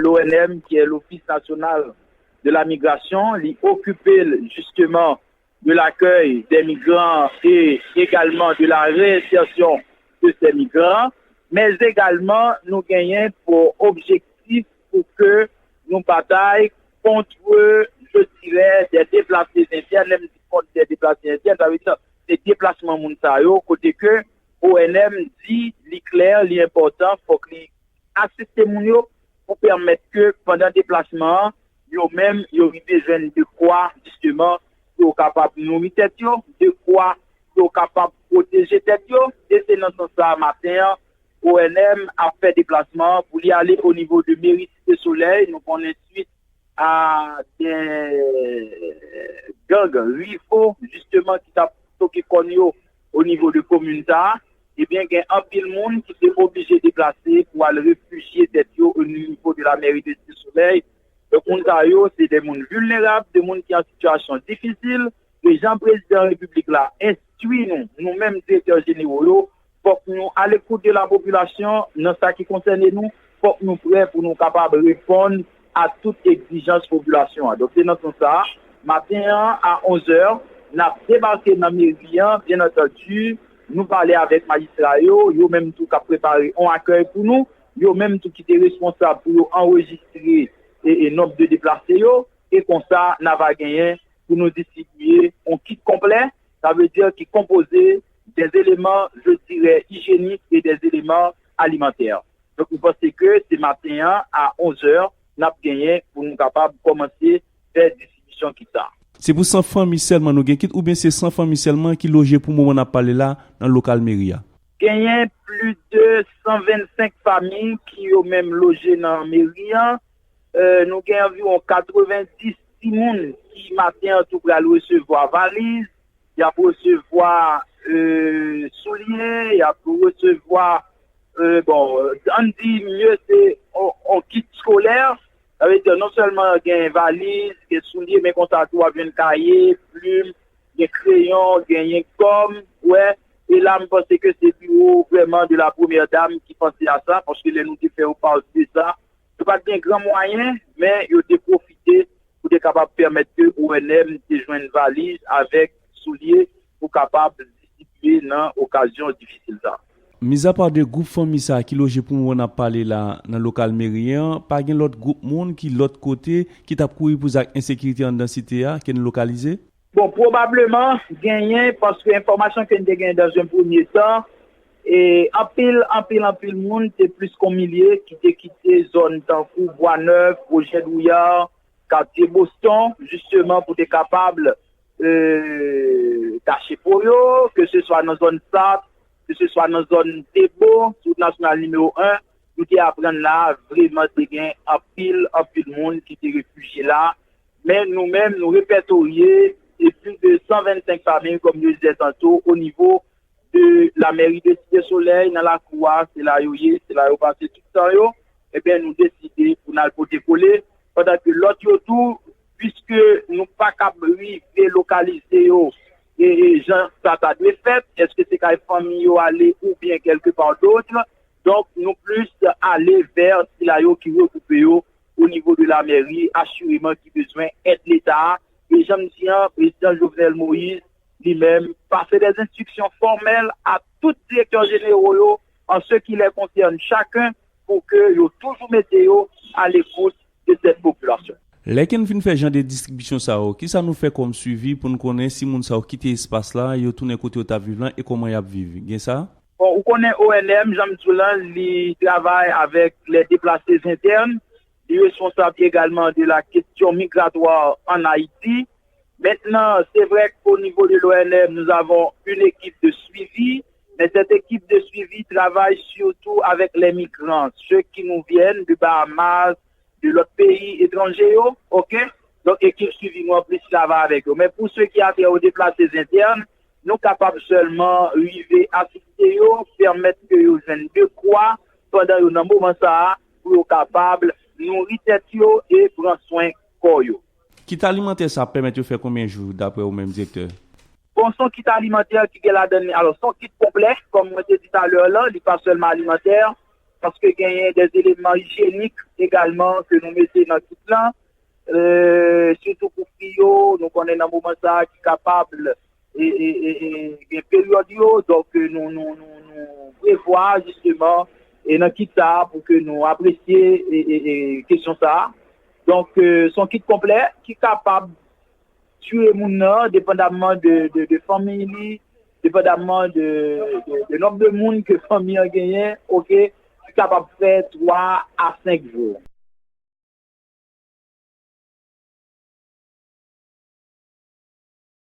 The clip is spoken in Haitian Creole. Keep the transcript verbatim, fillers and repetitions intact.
L'O N M, qui est l'Office National de la Migration, li okipe l justement de l'accueil des migrants et également de la réinsertion de ces migrants, men egalman nou genyen pou objektif pou ke nou batay kont, je dirais, des déplacés internes. Lè m di kont des déplacés internes, sa vle di se deplasman moun sa yo, kote ke O N M di li klè, li enpòtan, fòk li asiste moun yo pou pèmèt ke pandan deplasman an, yo menm, yo rive jwenn dekwa, jisteman, pou yo kapab nouri tèt yo, dekwa pou yo kapab pwoteje tèt yo. E se nan sans sa a, maten an, O N M ap fè deplasman an pou li ale o nivo de meri Site Solèy. Nou konnen swit a de gang rivo, jisteman, ki t ap toke kòn yo o nivo de komin sa a, ebyen, gen anpil moun ki te oblije deplase pou al refijye tèt yo o nivo de la meri de Site Solèy. Donk, moun sa yo, se de moun vilnerab, de moun ki an sitiyasyon difisil. E jan prezidan repiblik la enstwi nou, nou menm direktè jenero yo, fòk nou alekout de la popilasyon nan sa ki konsène nou, fòk nou prè pou nou kapab reponn a tout egzijans popilasyon an. Donk, se nan sans sa a, maten an, a onz è, n ap debake nan meri an, byen antandi, nou pale avèk majistra yo, yo menm tou k ap prepare yon akèy pou nou, yo menm tou ki te responsab pou yo anrejistre e, e nonb de deplase yo, e konsa, n a va genyen pou nou distribiye yon kit konplè, sa vle di ki konpoze des éléments, je dirais, hygiéniques et des éléments alimentaires. Donk, nou panse ke se maten an, a onz è, n ap genyen pou nou kapab kòmanse fè distribisyon kit sa. Se pou san fanmi sèlman nou gen kit, oubyen se san fanmi sèlman ki loje pou moman n ap pale la nan lokal meri a? Genyen plis de san vennsenk fanmi ki yo menm loje nan meri an. E, nou gen anviwon katrevenndis timoun ki maten an tou pral resevwa valiz, y ap resevwa, e, soulye, y ap resevwa, e, bon, ann di mye se on, on kit eskolè. Sa vle di non sèlman gen valiz, gen soulye, men konsa tou w ap jwenn kaye, plim, gen kreyon, genyen gòm, wè. E la, m panse ke se biwo vrèman de la première dame ki panse a sa, paske lè nou te fè yo part de sa, yo pa t gen gran mwayen, men yo te pwofite pou te kapab pèmèt ke O N M te jwenn valiz avèk soulye pou kapab distribiye nan okazyon difisil sa. Mizapa de gwoup fanmi sa a ki loje pou moman n ap pale la nan lokal meri an, pa gen lòt gwoup moun ki lòt kote ki t ap kouri pou zak ensekirite anndan site a ke n lokalize? Bon, pwobableman, genyen, paske enfòmasyon ke n te genyen dans un premier temps, e anpil, anpil, anpil moun, te plis kon milye ki te kite zòn tankou Bwa Nèf, Pwojè Douyar, katye Boston, jisteman pou te kapab, e, kache po yo, ke se swa nan zòn Sat, ke se swa nan zòn Debo, sou wout nasyonal nimewo en, nou te aprann la, vrèman te gen anpil, anpil moun ki te refijye la. Men nou menm, nou repètorye, e plis de san vennsenk fanmi, kòm yo di tanto, o nivo de la mairie de Cité Soleil, nan lakou a, se la yo ye, se la yo pase tout tan yo. Ebyen, nou deside pou n al pote kole, pandan ke lòt yo tou, piske nou pa kab rive lokalize yo, e, e jan sa ta dwe fèt, èske se kay fanmi yo ale oubyen kèlke pa dòt. Donk, nou plis ale vè sila yo ki regwoupe yo o nivo de la mairie, asireman ki bezwen èd Leta a. E jan m di an, prezidan Jovenel Moïse, li menm, pase des instructions formelles à tout direktè jenero yo, en ce qui les concerne chacun, pou ke yo toujou mete yo à l'écoute de cette population. Lè ke n fin fè jan de distribisyon sa yo, kisa nou fè kòm swivi pou n konnen si moun sa yo kite espas la, yo tounen kote yo t ap viv lan e kòman y ap viv? Gen sa? Bon, ou konnen O N M, jan m di w lan, li travay avèk les déplacés internes. Li responsab egalman de la question migratoire en Haïti. Maintenant, c'est vrai qu'au niveau de l'O N M, nous avons une équipe de suivi, mais cette équipe de suivi travaille surtout avec les migrants, ceux qui nous viennent de Bahamas, de lòt peyi etranje yo, ok? Donk, ekip swivi nou an plis travay avèk yo. Men pou se ki atè o deplase entèn, nou kapab sèlman rive asiste yo, pèmèt ke yo jwenn dekwa pandan yo nan moman sa a, pou yo kapab nouri tèt yo e pran swen kò yo. Kit alimantè sa ap pèmèt yo fè konbyen jou, daprè ou menm, direktè? Bon, se yon kit alimantè ki gen ladan li, alò, se yon kit konplè, kòm mwen te di talè lan, li pa sèlman alimantè, paske genyen de eleman ijyenik egalman ke nou mete nan kit lan, e, sitou pou fi yo, nou konnen nan moman sa a ki kapab e, e, e, e, gen peryòd yo, donk e, nou, nou, nou, nou prevwa jisteman e nan kit sa a pou ke nou apresye e, e, e, kesyon sa a. Donk, e, se yon kit konplè ki kapab tire moun nan, depandamman de, de, de fanmi li, depandamman de, de, de nonb de moun ke fanmi an genyen, oke, ki kapab fè twa a senk jou.